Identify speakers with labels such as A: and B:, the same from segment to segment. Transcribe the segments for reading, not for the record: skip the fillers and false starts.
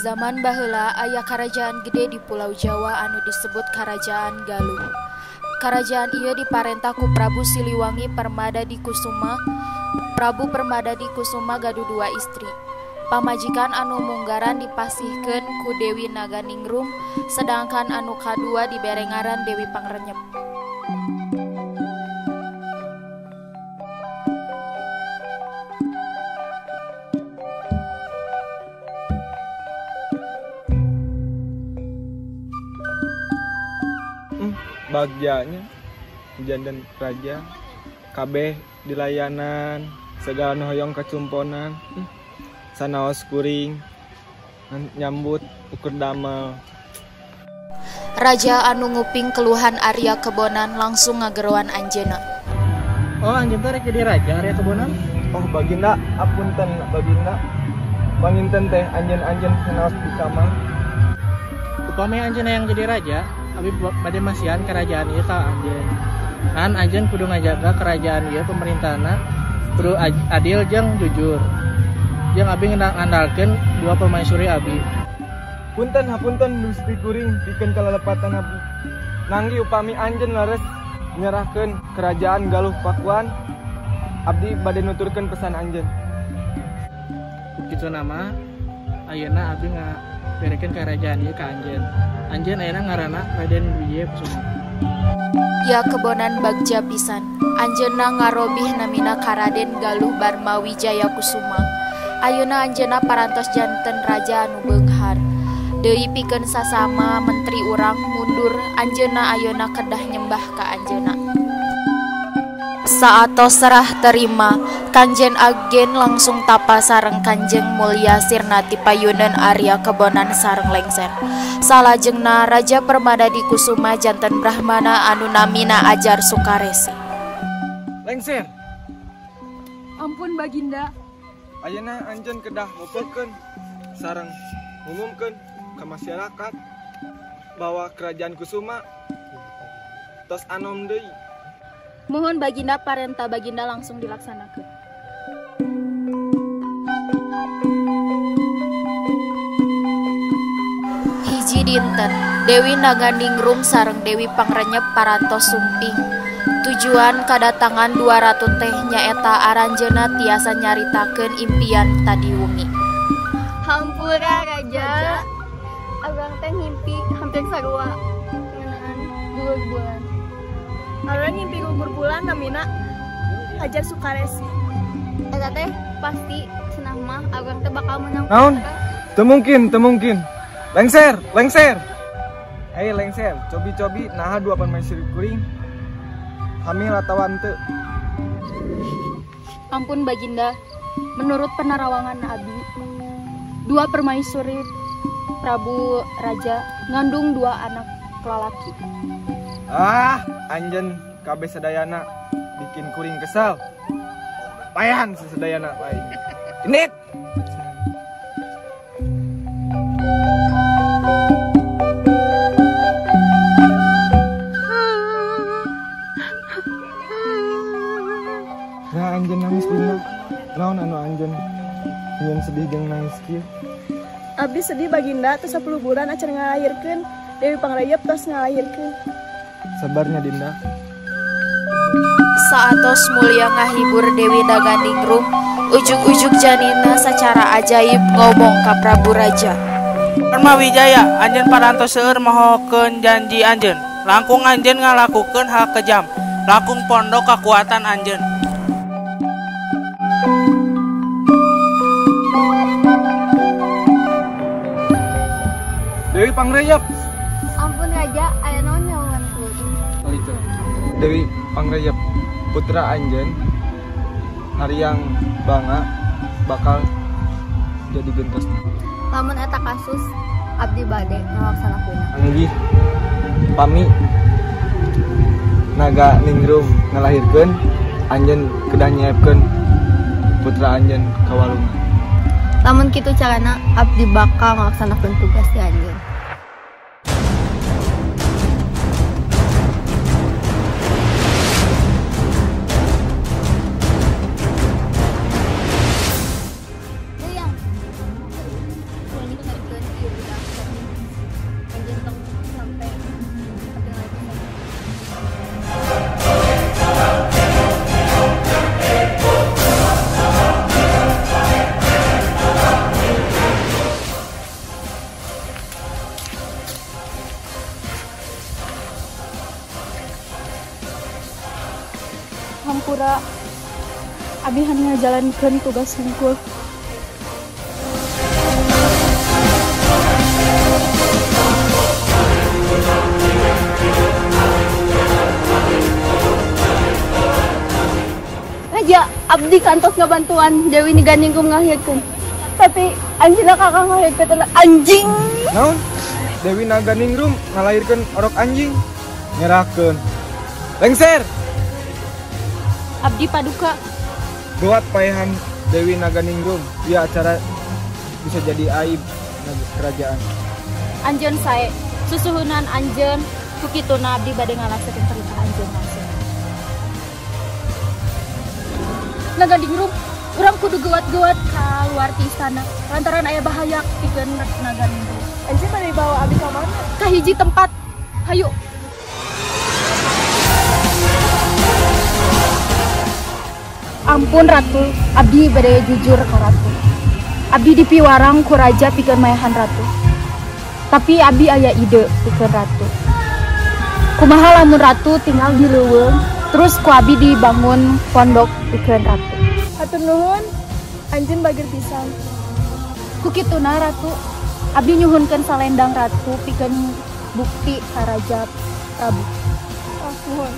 A: Zaman baheula aya karajaan gede di Pulau Jawa anu disebut Karajaan Galuh. Karajaan ieu diparentah ku Prabu Siliwangi Permada Kusuma. Prabu Permada Kusuma gaduh dua istri. Pamajikan anu munggaran dipasihkeun ku Dewi Naganingrum, sedangkan anu kadua dibere ngaran Dewi Pangrenyep.
B: Bagjanya jandan raja kabeh dilayanan segala nu hoyong kacumponan, sanaos kuring nyambut ukur damel.
A: Raja anu nguping keluhan Arya Kebonan langsung ngageroan anjeunna.
C: Oh, anjeun teh rek jadi raja Arya Kebonan?
B: Oh, baginda, apunten baginda, panginten teh anjeun-anjeun sanaos bisa mah.
C: Upami anjeun yang jadi raja, abi bade masihan kerajaan ieu ka anjeun. Ngan anjeun kudu ngajaga kerajaan ieu, pemerintahna kudu adil jeung jujur. Jeung abi ngandalkeun dua permaisuri abi.
B: Punten hapunten Gusti kuring pikeun kalelepatan abi. Nanggi upami anjeun leres nyerahkeun kerajaan Galuh Pakuan, abdi bade nuturkeun pesan anjeun.
C: Kitu nama ayeuna abdi ngaberekeun kerajaan ieu ka anjeun. Anjeun ayeuna ngaranna Raden Wijaya Kusuma.
A: Ya Kebonan bagja pisan. Anjeunna ngarobih namina ka Raden Galuh Barma Wijaya Kusuma. Ayeuna anjeunna parantos janten raja anu beunghar. Deui pikeun sasama menteri urang mundur, anjeunna ayeuna kedah nyembah ka anjeunna. Saatos serah terima, Kanjeng Agen langsung tapa sareng Kanjeng Mulya sirna ti payuneun Arya Kebonan sareng lengser. Salajengna Raja Permada Kusuma janten Brahmana anu namina Ajar Sukaresi.
B: Lengser.
D: Ampun baginda.
B: Ayeuna anjeun kedah ngumpulkeun sareng ngumumkeun ka masyarakat bahwa kerajaan Kusuma tos anom deui.
A: Mohon baginda, parentah baginda langsung dilaksanakan. Hiji dinten, Dewi Naganingrum sareng Dewi Pangrenyep parantos sumping. Tujuan kadatangan dua ratu teh nyaeta aranjeuna tiasa nyaritakeun impian tadi wengi.
E: Hampura raja, abang teh ngimpi hampir sarua ngeunaan gugur bulan.
D: Arang ngimpi gugur bulan namina Hajar Sukaresi.
E: Eta teh pasti cenah mah abang teh bakal menang.
B: Naon? Teu mungkin, teu mungkin. Lengser, lengser. Hei lengser, cobi-cobi naha dua permaisuri kuring hamil atawa henteu.
A: Ampun baginda, menurut penerawangan abi, dua permaisuri Prabu Raja ngandung dua anak lalaki.
B: Ah, anjeun kabeh sadayana bikin kuring kesal. Payan sesadayana paing. Init. Nah, anjeun nangis dina. Naon anu anjeun nyeun sedih jeung nangis kieu?
D: Abdi sedih baginda, tos 10 bulan acan ngalahirkeun. Dewi Pangreyep tos ngalahirkeun.
B: Sabarnya Dinda.
A: Saatos Mulya ngahibur Dewi Naganingrum, ujug-ujug janina secara ajaib ngomong ka Prabu Raja.
F: Perma Wijaya, anjeun parantos seueur mohokeun janji anjeun. Langkung anjeun ngalakukeun hal kejam, langkung pondok kakuatan anjeun.
B: Dewi Pangreyep.
E: Ampun raja, aya naon nyawangan kuring?
B: Dewi Pangreyep, putra anjeun Hariang Banga bakal jadi gentos.
E: Lamun eta kasus abdi bade ngalaksanakeunna.
B: Anggih pami Naga Ningrum ngalahirkeun anjeun kedah nyiapkeun putra anjeun ka walungan.
E: Lamun kitu carana abdi bakal ngalaksanakeun tugas di anjeun.
A: Hampura abi hanya ngajalankeun tugas hungkul.
E: Raja, abdi kantos ngabantuan Dewi Naganingrum ngahirkeun. Tapi anjeunna kakak ngahirkeun anjing.
B: Naon? Dewi Naganingrum ngalahirkeun orok anjing. Nyerahkeun. Lengser.
A: Abdi paduka.
B: Buat paehan Dewi Naganingrum, ieu acara bisa jadi aib kerajaan.
A: Anjeun sae, susuhunan anjeun ku kituna abdi bade ngalaksakeun perintah anjeun langsung. Naganingrum, urang kudu geuwat-geuwat kaluar ti istana lantaran aya bahaya pikeun Naganingrum.
D: Anjeun bade bawa abdi ka mana?
A: Ka hiji tempat. Hayu. Ampun Ratu, abdi bade jujur ka Ratu. Abdi dipiwarang ku raja pikeun maehan Ratu. Tapi abdi aya ide pikeun Ratu. Kumaha lamun Ratu tinggal di leuweung, terus ku abdi dibangun pondok pikeun Ratu.
D: Hatur nuhun, anjeun bageur pisan.
A: Ku kituna Ratu, abdi nyuhunkeun salendang Ratu pikeun bukti ka Raja Prabu.
D: Ah, nuhun.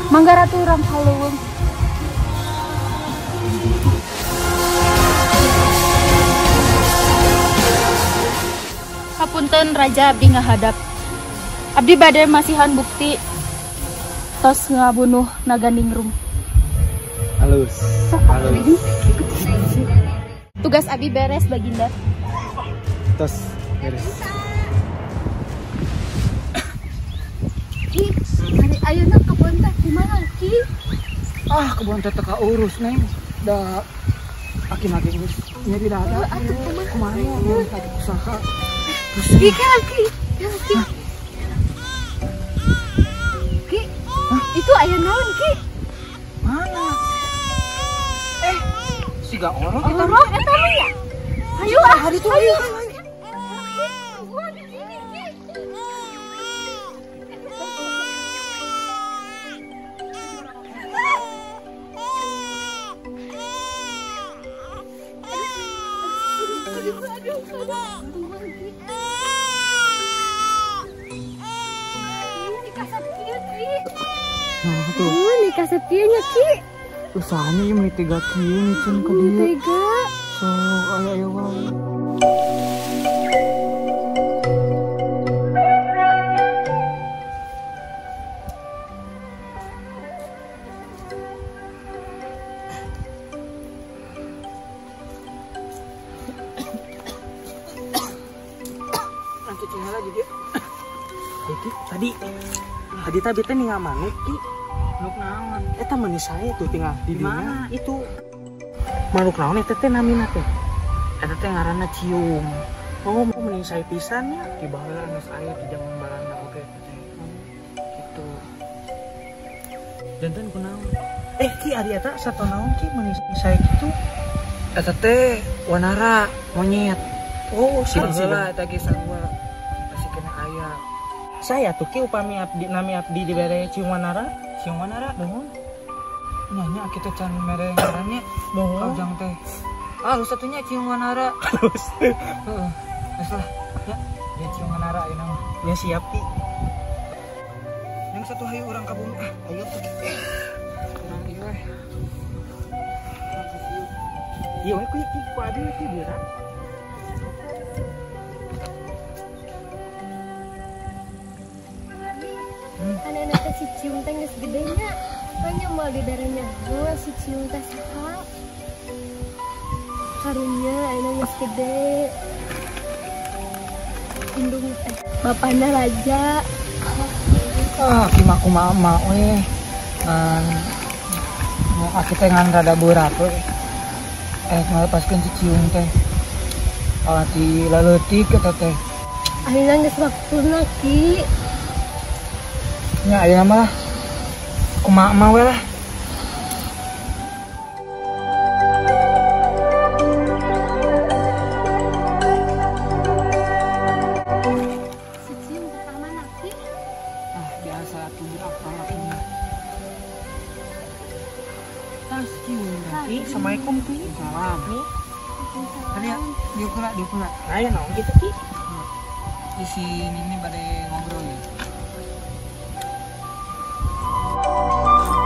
A: Mangga Ratu urang ka leuweung. Hapunten Raja, abdi ngahadap. Abdi bade masihan bukti tos ngabunuh Naganingrum.
B: Halus. Halus.
A: Tugas abdi beres baginda.
B: Tos beres.
E: Ki, hari ayeuna kebon teh kumaha Ki?
G: Ah, kebon teh teu kaurus, Neng. Da aki-aki geus nyeri dada.
E: Atuh kumaha?
G: Kumaha nya tadi usaha.
E: Ki, Ki, Ki. Ki, itu aya naon Ki?
G: Mana? Siga orok eta.
E: Orok eta mah ya. Hayu ah,
G: hari itu ayo. Nah, tuh.
E: Ini kaset kieu nya Ki.
G: Usahanya ieu meuni tega kieu micen ka dieu.
E: Tega.
G: So, aya aya wae.
C: Lanjut tinggal lagi dia. Ki, tadi tadi teh ningal manuk Ki. Manuk naon? Eta meni sae tuh tinggal di mana itu. Manuk naon eta teh namina teh? Eta teh ngaranna cium. Oh, meni sae pisan nya.
G: Di baheula geus aya di zaman Balanda oge gitu. Janten kunaon?
C: Ki ari eta sato naon Ki meni sae kitu?
G: Eta teh wanara monyet.
C: Oh,
G: si baheula eta ge sarua. Masih kena aya.
C: Saya tuh Ki upami abdi nami abdi dibere cium wanara.
G: Cium wanara?
C: Mohon.
G: Nya kita can mere ngarannya.
C: Mohon.
G: Ujang teh. Ah, halus satunya cium wanara.
C: Halus.
G: Heeh. Geus lah. Ya, dia cium wanara ayeuna mah.
C: Ya siap Ki.
G: Yang satu hayu urang ka bumi. Ah, ayo tuh. Urang ieu we. Urang ka dieu.
C: Ieu we ku Ki ku abdi Ki beurang.
E: Anak-anak teh si Ciung teh geus gede nya. Hanya moal diberenya heula si Ciung teh saha. Karunya ayeuna geus gede. Indung teh bapana raja.
G: Ah, ki mah kumaha mah we. Ngan mau aki teh ngan rada berat we. Ngalepaskeun si Ciung teh. Kalah ti laleutik eta teh.
E: Ayeuna geus waktuna Ki.
G: Nya ayeuna mah lah. Kumaha mah we lah.
E: Si Ciung teh ka mana Ki?
G: Ah, biasa atuh berakal akhirnya. heula, diuk heula.
C: Aya naon kitu Ki?
G: Isi ini bade ngobrol ya.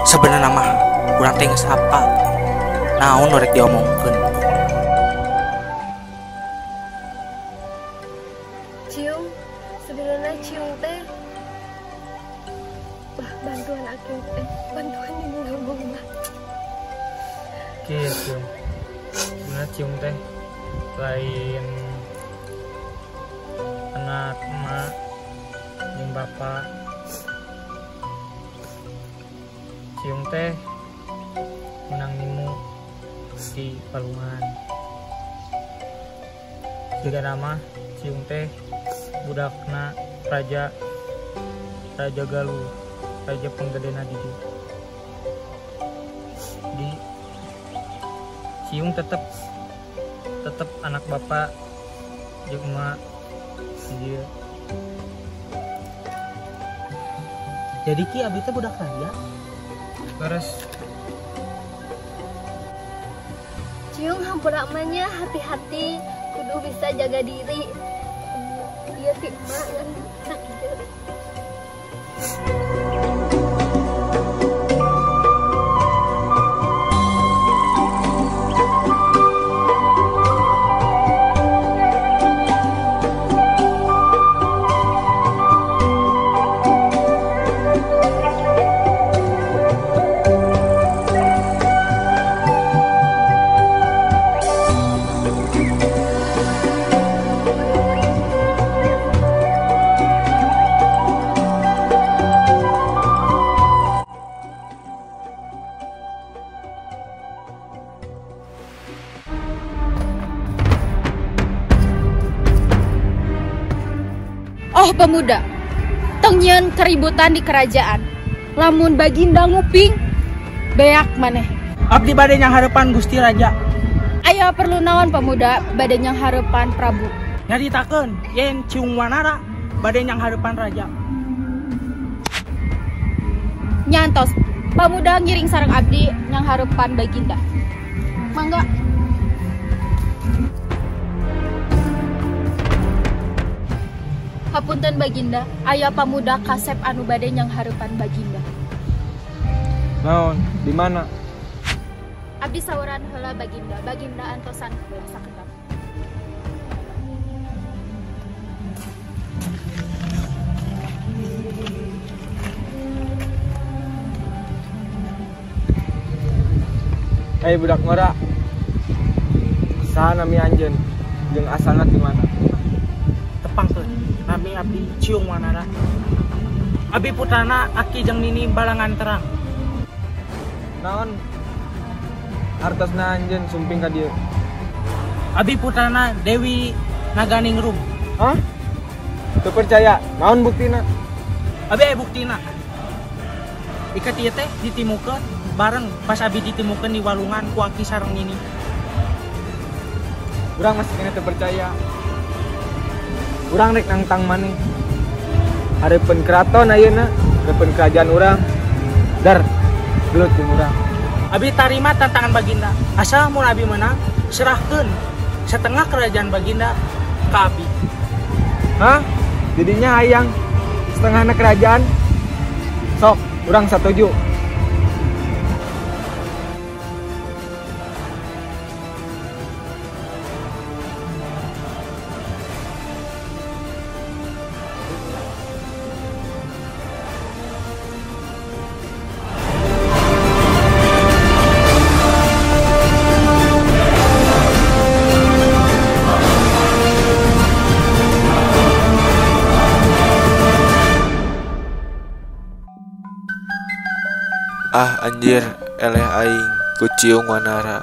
F: Sebenarnya mah urang teh geus hafal. Naon nu rek diomongkeun.
E: Ciung, sebenarnya Ciung teh bah bantuan aku bantuan ini ngomong mah.
C: Kieu Ciung. Sebenarnya Ciung teh lain anak emak jeung bapak. Ciung teh menang nimu di palungan. Jika nama Ciung teh budakna raja Raja Galuh, raja penggedena di dieu. Di Ciung tetep anak bapak jeung emak di dieu.
F: Jadi Ki abdi teh budak raja.
C: Beres.
E: Ciung hampura emaknya, hati-hati, kudu bisa jaga diri. Iya sih emak kan sakit.
A: Oh pemuda, tong nyieun keributan di kerajaan. Lamun baginda nguping, beak maneh.
F: Abdi bade nyanghareupan Gusti Raja.
A: Aya perlu naon pemuda bade nyanghareupan Prabu?
F: Nyaritakeun yen Ciung Wanara bade nyanghareupan raja.
A: Nyantos, pemuda ngiring sareng abdi nyanghareupan baginda. Mangga. Hapunten baginda, aya pamuda kasep anu bade nyanghareupan baginda.
B: Naon, di mana?
A: Abdi sawuran heula baginda, baginda antosan heula sakedap.
B: Hei budak ngora. Saha nami anjeun? Jeung asalna ti mana?
F: Tepangkeun. Nami abdi Ciung Wanara. Abi putrana Aki jeung Nini Balangan Terang.
B: Naon hartosna anjeun sumping ka dieu?
F: Abi putrana Dewi Naganingrum.
B: Hah? Teu percaya? Naon buktina?
F: Abi aya buktina. Ikat ieu teh ditimukeun bareng pas abi ditemukeun di walungan ku Aki sareng Nini.
B: Urang masih kena teu percaya. Urang rek nangtang maneh. Hareupeun keraton ayeuna, hareupeun kerajaan urang. Dar, gelut jeung urang.
F: Abi tarima tantangan baginda. Asal mun abi menang, serahkeun setengah kerajaan baginda ka abi.
B: Hah? Jadinya hayang setengahna kerajaan? Sok, urang satuju.
H: Ah anjir, eleh aing ku Ciung Wanara.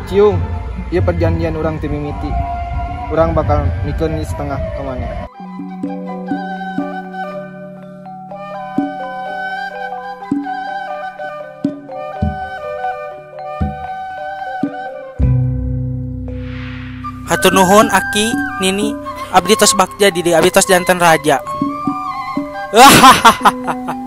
B: Ciung, ieu perjanjian urang ti mimiti. Urang bakal mikeun setengah ka maneh.
F: Hatur nuhun Aki, Nini, abdi tos bagja di dieu, abdi tos janten raja. Hahaha.